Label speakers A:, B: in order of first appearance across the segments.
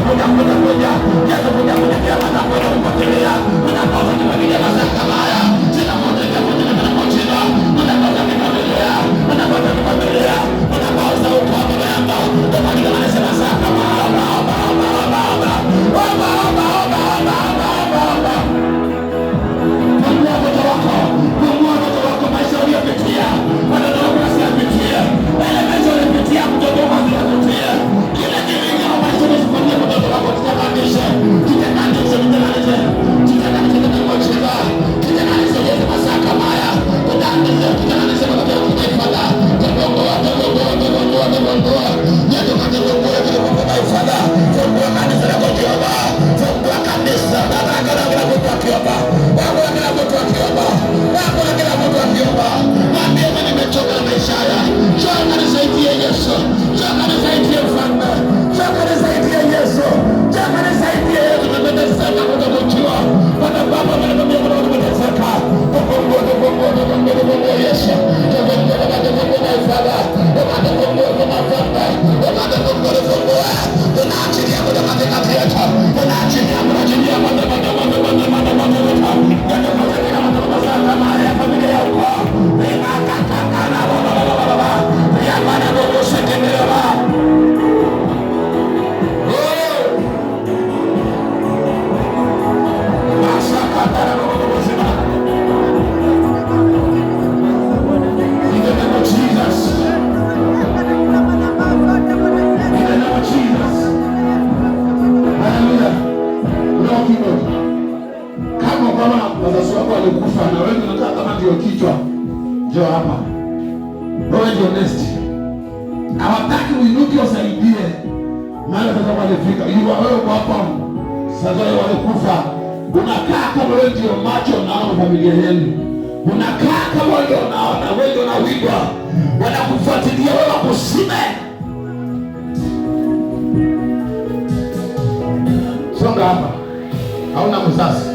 A: Kuja, kuja, kuja. Yesu, kuja, kuja, kuja, kuja, kuja, kupotelea. Unakosa kifamilia masaka maya. Sinakuja, kuja, kuja, kuja. Unakosa kifamilia. Unakosa kifamilia. Unakosa ukoo baba yangu. Unakosa masaka maya. Omba, omba, omba, omba. Omba, omba, omba, omba, omba, omba, omba. Fungua moto wako, fungua moto wako, maisha uliyopitia, watoto wako wasiyapitie, yale maisha uliyopitia, mtoto wako asiyapitie. Kile kilingo maisha ulisifanyia mtoto wako, kitenganishe, kitenganishe, kitenganishe, kitenganishe katika jina, kitenganishe Yesu masaka maya, kitenganishe, kitenganishe baba yangu Father, tufungue, tufungue, tufungue, tufungue, Yesu katufungue, tufungue my Father, fungua kanisa lako Jehova, fungua kanisa, baba, kila mtu akiomba, Baba, kila mtu akiomba, Baba, kila mtu akiomba, mwambie mimi nimechoka na maisha haya, njoo kanisaidie Yesu, njoo kanisaidie mfalme, njoo kanisaidie Yesu, njoo kanisaidie Yesu, tumeteseka kutokujua, Bwana Baba, Bwana Baba, tumeteseka, tufungue, tufungue, tufungue, tufungue Yesu, tufungue Baba, tufungue my Father, Baba, tufungue kwa mfalme, Baba, tufungue, tufungue, tunaachilia kutoka katikati yetu, tunaachilia, tunaachilia moto, moto, moto, moto, moto, moto, moto, moto, familia ya ukoo, rima kakakana, baba, baba, baba, riamana, bobo, sekendeleba. Oh! Masakatara, bobo, bobo, sema. In the name of Jesus. In the name of Jesus. Hallelujah. Roho kidogo. Kama kama wazazi wako walikufa na wewe unakaa kama ndio kichwa, njoo hapa. Wewe ndio next. Hawataki uinuke usaidie. Maana sasa walifika. Yuwa wewe uko hapa. Sasa wewe walikufa. Unakaa kama wewe ndio macho unaona familia yenu. Unakaa kama wewe ndio unaona, wewe ndio unawindwa. Wanakufuatilia wewe wakusime. Songa hapa. Hauna mzazi.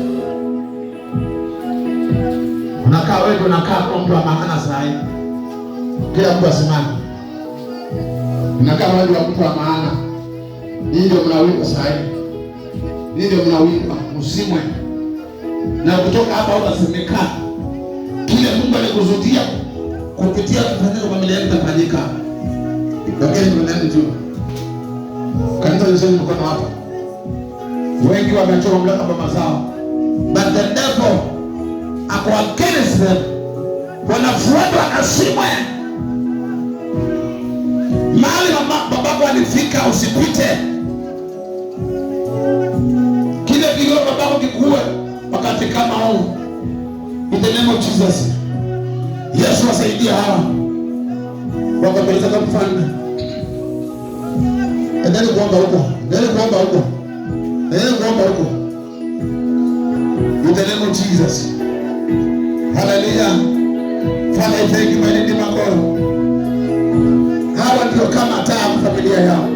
A: Unakaa wewe ndio unakaa kama mtu wa maana saa hii. Kila mtu asimame. Unakaa wewe ndio mtu wa maana. Ninyi ndio mnawindwa saa hii. Ninyi ndio mnawindwa, msimwe. Na kutoka hapa utasemeka. Kile Mungu alikusudia kupitia kufanyika kwa familia yako itafanyika. Lakini mnaenda juu. Kanisa nyesheni mkono hapa. Wengi wamechoka mamlaka baba zao. But the devil ako against them. Wanafuata wakasimwe. Mahali babako alifika usipite. Kile kilio babako kikuwe wakati kama huu. In the name of Jesus. Yesu wasaidie hawa. Wakapeleka kama mfalme. Endeni kuomba huko. Endeni kuomba huko. Endeni kuomba huko. In the name of Jesus. Hallelujah. Father, I thank you, my Redeemer God. Hawa ndio kama taa kwa familia yao.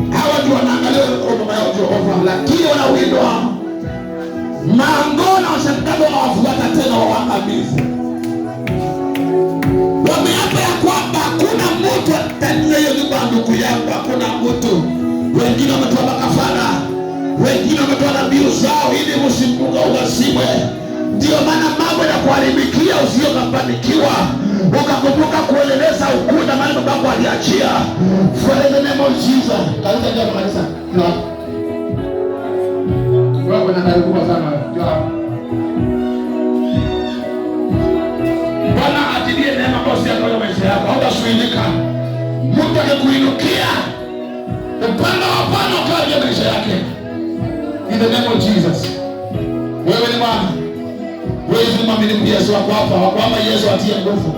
A: Hawa ndio wanaangalia kwa mama yao Jehova, lakini wanawindwa. Mangona washangazi wanawafuata tena waangamizi. Wameapa ya kwamba hakuna mtu atania hiyo nyumba ya ndugu yangu, hakuna mtu. Wengine wametoa makafara, wengine wametoa dhabihu zao ili msimuka ukasimwe. Ndio maana mambo yanakuharibikia usio kafanikiwa, ukakumbuka kueleleza ukuta mahali babako aliachia. For the name of Jesus. Kanisa njoo kanisa. Njoo. Wewe una hatari kubwa sana wewe. Njoo hapa. Bwana atilie neema kwa siku ya maisha yako. Hautasuilika. Mtu akikuinukia upanga wa Bwana ukaje maisha yake. In the name of Jesus. Wewe ni mwana. Wewe ni mwaminifu Yesu wako hapa. Wako hapa Yesu atie nguvu.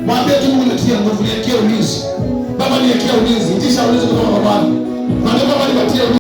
A: Mwambie tu Mungu nitie nguvu, niwekee ulinzi. Baba niwekee ulinzi. Itisha ulinzi kutoka kwa Bwana. Mwambie Baba nipatie ulinzi.